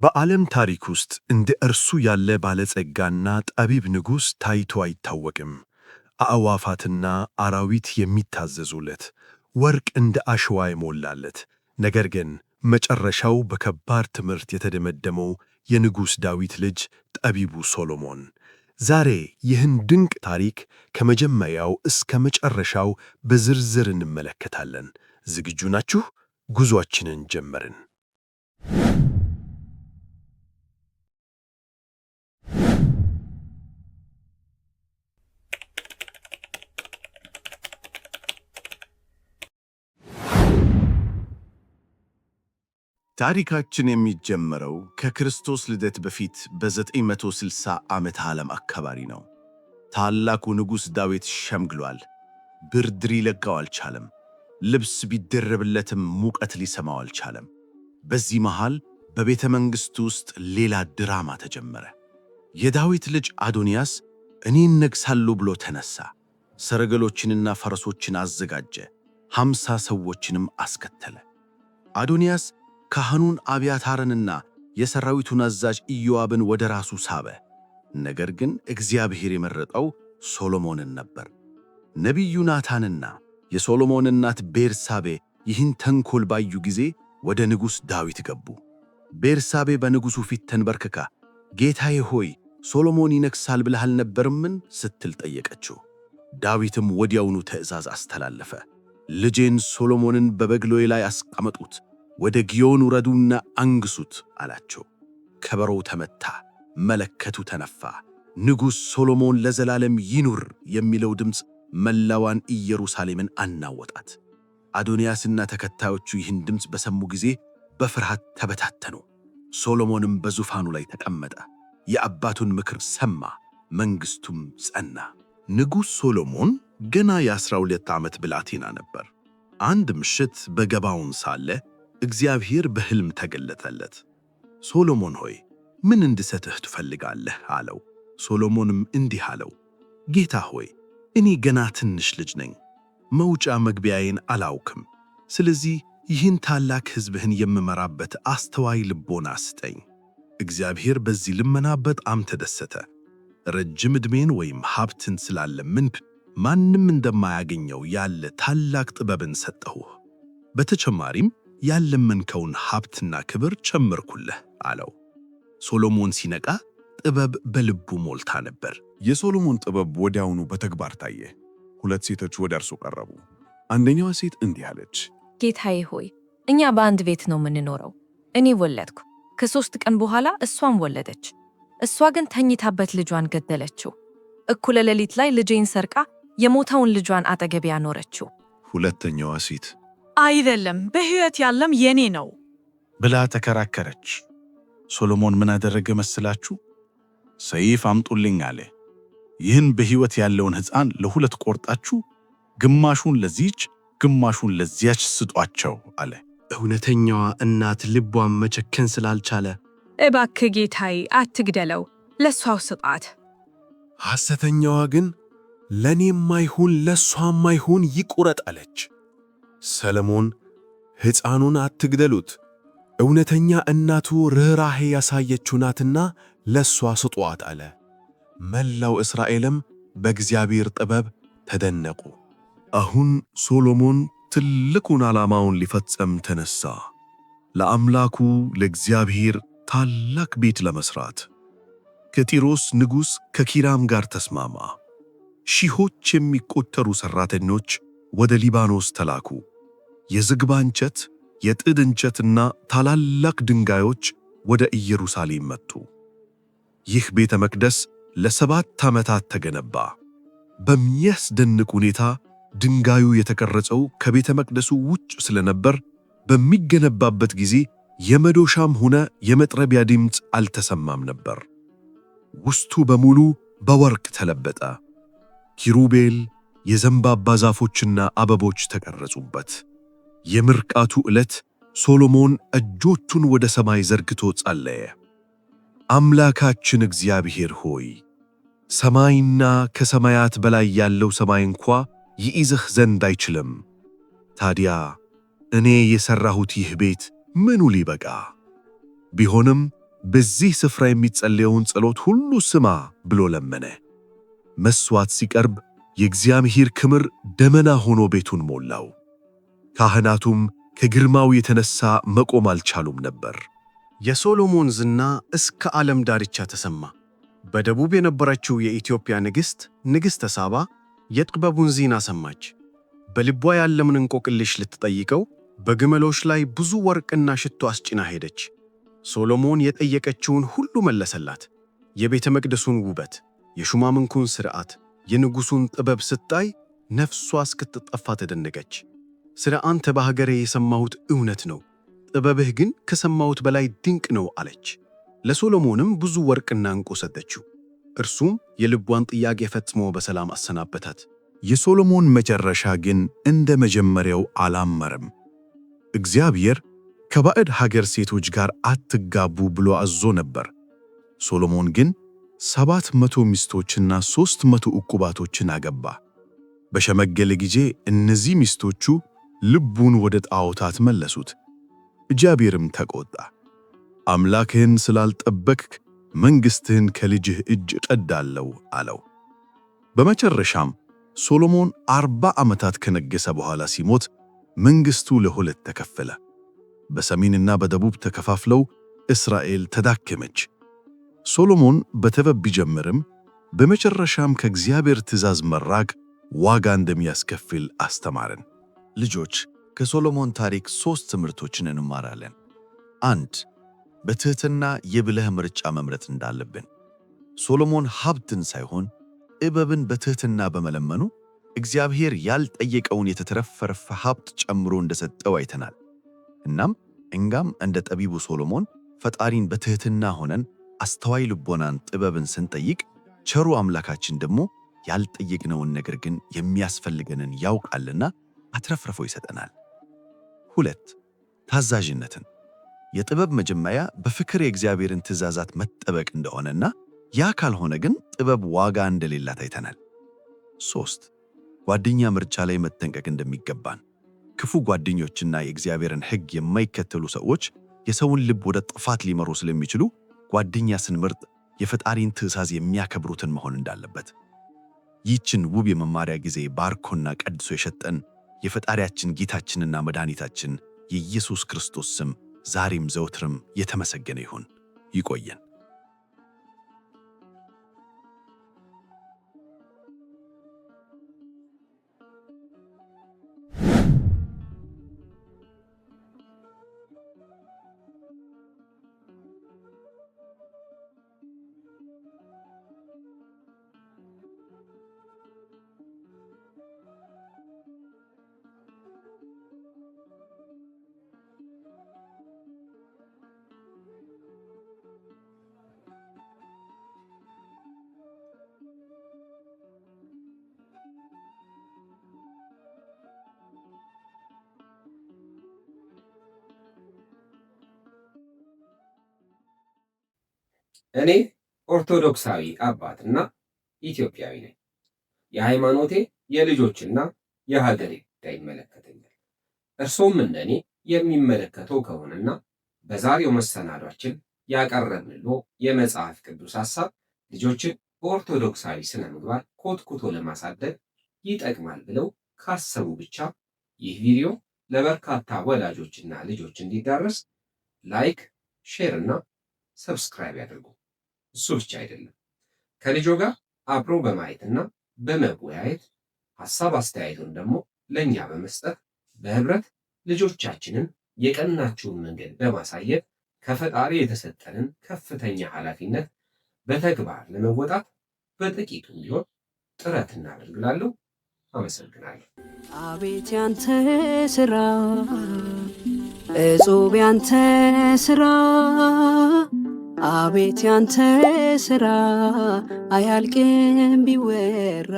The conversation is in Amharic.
በዓለም ታሪክ ውስጥ እንደ እርሱ ያለ ባለጸጋና ጠቢብ ንጉሥ ታይቶ አይታወቅም። አዕዋፋትና አራዊት የሚታዘዙለት፣ ወርቅ እንደ አሸዋ የሞላለት፣ ነገር ግን መጨረሻው በከባድ ትምህርት የተደመደመው የንጉሥ ዳዊት ልጅ ጠቢቡ ሶሎሞን። ዛሬ ይህን ድንቅ ታሪክ ከመጀመሪያው እስከ መጨረሻው በዝርዝር እንመለከታለን። ዝግጁ ናችሁ? ጉዞአችንን ጀመርን። ታሪካችን የሚጀመረው ከክርስቶስ ልደት በፊት በ960 ዓመተ ዓለም አካባቢ ነው። ታላቁ ንጉሥ ዳዊት ሸምግሏል። ብርድ ሊለቀው አልቻለም። ልብስ ቢደረብለትም ሙቀት ሊሰማው አልቻለም። በዚህ መሃል በቤተ መንግሥቱ ውስጥ ሌላ ድራማ ተጀመረ። የዳዊት ልጅ አዶንያስ እኔ እነግሣለሁ ብሎ ተነሳ። ሰረገሎችንና ፈረሶችን አዘጋጀ፣ 50 ሰዎችንም አስከተለ። አዶንያስ ካህኑን አብያታርንና የሰራዊቱን አዛዥ ኢዮአብን ወደ ራሱ ሳበ። ነገር ግን እግዚአብሔር የመረጠው ሶሎሞንን ነበር። ነቢዩ ናታንና የሶሎሞን እናት ቤርሳቤ ይህን ተንኮል ባዩ ጊዜ ወደ ንጉሥ ዳዊት ገቡ። ቤርሳቤ በንጉሡ ፊት ተንበርክካ ጌታዬ ሆይ፣ ሶሎሞን ይነግሣል ብለህ አልነበርምን? ስትል ጠየቀችው። ዳዊትም ወዲያውኑ ትእዛዝ አስተላለፈ። ልጄን ሶሎሞንን በበቅሎዬ ላይ አስቀምጡት፣ ወደ ግዮን ውረዱና አንግሱት አላቸው። ከበሮው ተመታ፣ መለከቱ ተነፋ። ንጉሥ ሶሎሞን ለዘላለም ይኑር የሚለው ድምፅ መላዋን ኢየሩሳሌምን አናወጣት። አዶንያስና ተከታዮቹ ይህን ድምፅ በሰሙ ጊዜ በፍርሃት ተበታተኑ። ሶሎሞንም በዙፋኑ ላይ ተቀመጠ። የአባቱን ምክር ሰማ፣ መንግሥቱም ጸና። ንጉሥ ሶሎሞን ገና የ12 ዓመት ብላቴና ነበር። አንድ ምሽት በገባዖን ሳለ እግዚአብሔር በሕልም ተገለጠለት። ሶሎሞን ሆይ፣ ምን እንድሰጥህ ትፈልጋለህ? አለው። ሶሎሞንም እንዲህ አለው፣ ጌታ ሆይ፣ እኔ ገና ትንሽ ልጅ ነኝ፣ መውጫ መግቢያዬን አላውክም። ስለዚህ ይህን ታላቅ ሕዝብህን የምመራበት አስተዋይ ልቦና ስጠኝ። እግዚአብሔር በዚህ ልመና በጣም ተደሰተ። ረጅም ዕድሜን ወይም ሀብትን ስላለምንህ ማንም እንደማያገኘው ያለ ታላቅ ጥበብን ሰጠሁህ። በተጨማሪም ያለመንከውን ሀብትና ክብር ጨመርኩልህ አለው። ሶሎሞን ሲነቃ ጥበብ በልቡ ሞልታ ነበር። የሶሎሞን ጥበብ ወዲያውኑ በተግባር ታየ። ሁለት ሴቶች ወደ እርሱ ቀረቡ። አንደኛዋ ሴት እንዲህ አለች፣ ጌታዬ ሆይ፣ እኛ በአንድ ቤት ነው የምንኖረው። እኔ ወለድኩ፣ ከ3 ቀን በኋላ እሷም ወለደች። እሷ ግን ተኝታበት ልጇን ገደለችው። እኩለ ሌሊት ላይ ልጄን ሰርቃ የሞተውን ልጇን አጠገቤ አኖረችው። ሁለተኛዋ ሴት አይደለም፣ በሕይወት ያለም የኔ ነው ብላ ተከራከረች። ሶሎሞን ምን አደረገ መስላችሁ? ሰይፍ አምጡልኝ አለ። ይህን በሕይወት ያለውን ሕፃን ለሁለት ቆርጣችሁ ግማሹን ለዚህች ግማሹን ለዚያች ስጧቸው አለ። እውነተኛዋ እናት ልቧን መቸከን ስላልቻለ እባክህ ጌታዬ አትግደለው፣ ለእሷው ስጣት። ሐሰተኛዋ ግን ለእኔም አይሁን ለእሷም አይሁን ይቁረጥ አለች። ሰለሞን ሕፃኑን አትግደሉት፣ እውነተኛ እናቱ ርኅራኄ ያሳየችው ናትና ለእሷ ስጧት አለ። መላው እስራኤልም በእግዚአብሔር ጥበብ ተደነቁ። አሁን ሶሎሞን ትልቁን ዓላማውን ሊፈጽም ተነሣ፣ ለአምላኩ ለእግዚአብሔር ታላቅ ቤት ለመሥራት። ከጢሮስ ንጉሥ ከኪራም ጋር ተስማማ። ሺዎች የሚቆጠሩ ሠራተኞች ወደ ሊባኖስ ተላኩ። የዝግባ እንጨት፣ የጥድ እንጨትና ታላላቅ ድንጋዮች ወደ ኢየሩሳሌም መጡ። ይህ ቤተ መቅደስ ለ7 ዓመታት ተገነባ። በሚያስደንቅ ሁኔታ ድንጋዩ የተቀረጸው ከቤተ መቅደሱ ውጭ ስለነበር በሚገነባበት ጊዜ የመዶሻም ሆነ የመጥረቢያ ድምፅ አልተሰማም ነበር። ውስጡ በሙሉ በወርቅ ተለበጠ። ኪሩቤል፣ የዘንባባ ዛፎችና አበቦች ተቀረጹበት። የምርቃቱ ዕለት ሶሎሞን እጆቹን ወደ ሰማይ ዘርግቶ ጸለየ። አምላካችን እግዚአብሔር ሆይ፣ ሰማይና ከሰማያት በላይ ያለው ሰማይ እንኳ ይይዝህ ዘንድ አይችልም። ታዲያ እኔ የሠራሁት ይህ ቤት ምኑ ሊበቃ? ቢሆንም በዚህ ስፍራ የሚጸለየውን ጸሎት ሁሉ ስማ ብሎ ለመነ። መሥዋዕት ሲቀርብ የእግዚአብሔር ክብር ደመና ሆኖ ቤቱን ሞላው። ካህናቱም ከግርማው የተነሣ መቆም አልቻሉም ነበር። የሶሎሞን ዝና እስከ ዓለም ዳርቻ ተሰማ። በደቡብ የነበረችው የኢትዮጵያ ንግሥት ንግሥተ ሳባ የጥበቡን ዜና ሰማች። በልቧ ያለውን እንቆቅልሽ ልትጠይቀው በግመሎች ላይ ብዙ ወርቅና ሽቶ አስጭና ሄደች። ሶሎሞን የጠየቀችውን ሁሉ መለሰላት። የቤተ መቅደሱን ውበት፣ የሹማምንቱን ሥርዓት፣ የንጉሡን ጥበብ ስታይ ነፍሷ እስክትጠፋ ተደነቀች። ስለ አንተ በሀገሬ የሰማሁት እውነት ነው፣ ጥበብህ ግን ከሰማሁት በላይ ድንቅ ነው አለች። ለሶሎሞንም ብዙ ወርቅና ዕንቁ ሰጠችው። እርሱም የልቧን ጥያቄ ፈጽሞ በሰላም አሰናበታት። የሶሎሞን መጨረሻ ግን እንደ መጀመሪያው አላመረም። እግዚአብሔር ከባዕድ ሀገር ሴቶች ጋር አትጋቡ ብሎ አዞ ነበር። ሶሎሞን ግን 700 ሚስቶችና 300 ዕቁባቶችን አገባ። በሸመገለ ጊዜ እነዚህ ሚስቶቹ ልቡን ወደ ጣዖታት መለሱት። እግዚአብሔርም ተቆጣ። አምላክህን ስላልጠበቅክ መንግሥትህን ከልጅህ እጅ እቀዳለሁ አለው። በመጨረሻም ሶሎሞን 40 ዓመታት ከነገሠ በኋላ ሲሞት መንግሥቱ ለሁለት ተከፈለ። በሰሜንና በደቡብ ተከፋፍለው እስራኤል ተዳከመች። ሶሎሞን በጥበብ ቢጀምርም በመጨረሻም ከእግዚአብሔር ትእዛዝ መራቅ ዋጋ እንደሚያስከፍል አስተማረን። ልጆች፣ ከሶሎሞን ታሪክ ሦስት ትምህርቶችን እንማራለን። አንድ፣ በትሕትና የብልህ ምርጫ መምረጥ እንዳለብን። ሶሎሞን ሀብትን ሳይሆን ጥበብን በትሕትና በመለመኑ እግዚአብሔር ያልጠየቀውን የተትረፈረፈ ሀብት ጨምሮ እንደሰጠው አይተናል። እናም እኛም እንደ ጠቢቡ ሶሎሞን ፈጣሪን በትሕትና ሆነን አስተዋይ ልቦናን፣ ጥበብን ስንጠይቅ ቸሩ አምላካችን ደግሞ ያልጠየቅነውን ነገር ግን የሚያስፈልገንን ያውቃልና አትረፍርፎ ይሰጠናል። ሁለት፣ ታዛዥነትን። የጥበብ መጀመሪያ በፍቅር የእግዚአብሔርን ትእዛዛት መጠበቅ እንደሆነና ያ ካልሆነ ግን ጥበብ ዋጋ እንደሌላት አይተናል። ሶስት፣ ጓደኛ ምርጫ ላይ መጠንቀቅ እንደሚገባን። ክፉ ጓደኞችና የእግዚአብሔርን ሕግ የማይከተሉ ሰዎች የሰውን ልብ ወደ ጥፋት ሊመሩ ስለሚችሉ ጓደኛ ስንመርጥ የፈጣሪን ትእዛዝ የሚያከብሩትን መሆን እንዳለበት። ይህችን ውብ የመማሪያ ጊዜ ባርኮና ቀድሶ የሰጠን የፈጣሪያችን ጌታችንና መድኃኒታችን የኢየሱስ ክርስቶስ ስም ዛሬም ዘወትርም የተመሰገነ ይሁን። ይቆየን። እኔ ኦርቶዶክሳዊ አባትና ኢትዮጵያዊ ነኝ። የሃይማኖቴ፣ የልጆችና የሀገሬ ጉዳይ ይመለከተኛል። እርሶም እንደኔ የሚመለከተው ከሆነና በዛሬው መሰናዷችን ያቀረብንልዎ የመጽሐፍ ቅዱስ ሐሳብ ልጆችን በኦርቶዶክሳዊ ስነ ምግባር ኮትኩቶ ለማሳደግ ይጠቅማል ብለው ካሰቡ ብቻ ይህ ቪዲዮ ለበርካታ ወላጆችና ልጆች እንዲዳረስ like፣ share እና subscribe ያድርጉ። እሱ ብቻ አይደለም፣ ከልጆ ጋር አብሮ በማየትና በመወያየት ሐሳብ አስተያየቱን ደግሞ ለእኛ በመስጠት በህብረት ልጆቻችንን የቀናችውን መንገድ በማሳየት ከፈጣሪ የተሰጠንን ከፍተኛ ኃላፊነት በተግባር ለመወጣት በጥቂቱም ቢሆን ጥረት እናደርግ እላለሁ። አመሰግናለሁ። አቤት ያንተ ስራ፣ እጹብ ያንተ ስራ፣ አቤት ያንተ ስራ አያልቅም ቢወራ።